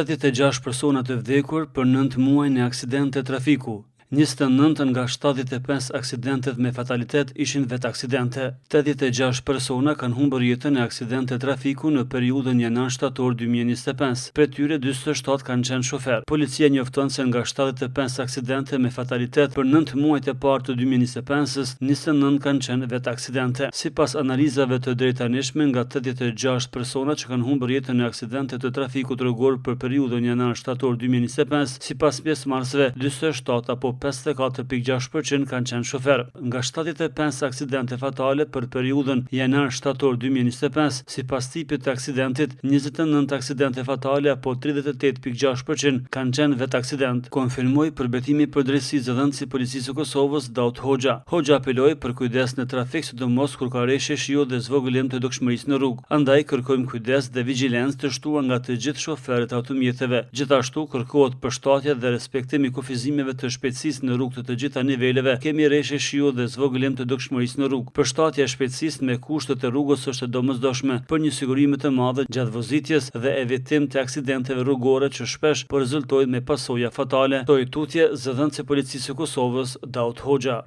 86 persona të vdekur për 9 muaj në aksidente trafiku. 29 nga 75 aksidentet me fatalitet ishin vetë aksidente. 86 persona kanë humbur jetën në aksidente trafiku në periudhën janar-shtator 2025. Prej tyre 47 kanë qenë shofer. Policia njofton se nga 75 aksidente me fatalitet për 9 muajt e parë të 2025-ës, 29 kanë qenë vetë aksidente. Sipas analizave të deritanishme, nga 86 persona që kanë humbur jetën në aksidente të trafikut rrugor për periudhën janar-shtator 2025, sipas pjesëmarrësve, 47 apo 54.6% kanë qenë shofer. Nga 75 aksidente fatale për periudhën janar-shtator 2025, sipas tipit të aksidentit, 29 aksidente fatale apo 38.6% kanë qenë vetë aksident, konfirmoi për Betimi për Drejtësi zëdhënësi i Policisë së Kosovës, Daut Hoxha. Hoxha apeloi për kujdes në trafik, sidomos kur ka reshje shiu dhe zvogëlim të dukshmërisë në rrugë. Andaj kërkojmë kujdes dhe vigjilencë të shtuar nga të gjithë shoferët e automjeteve. Gjithashtu kërkohet përshtatje dhe respektim i kufizimeve të shpejtësisë në rrugë të të gjitha niveleve. Kemi reshje shiu dhe zvogëlim të dukshmërisë në rrugë. Përshtatja e shpejtësisë me kushtet e rrugës është e domosdoshme për një siguri më të madhe gjatë vozitjes dhe evitim të aksidenteve rrugore që shpesh po rezultojnë me pasoja fatale. Shtoi tutje zëdhënësi i Policisë së Kosovës, Daut Hoxha.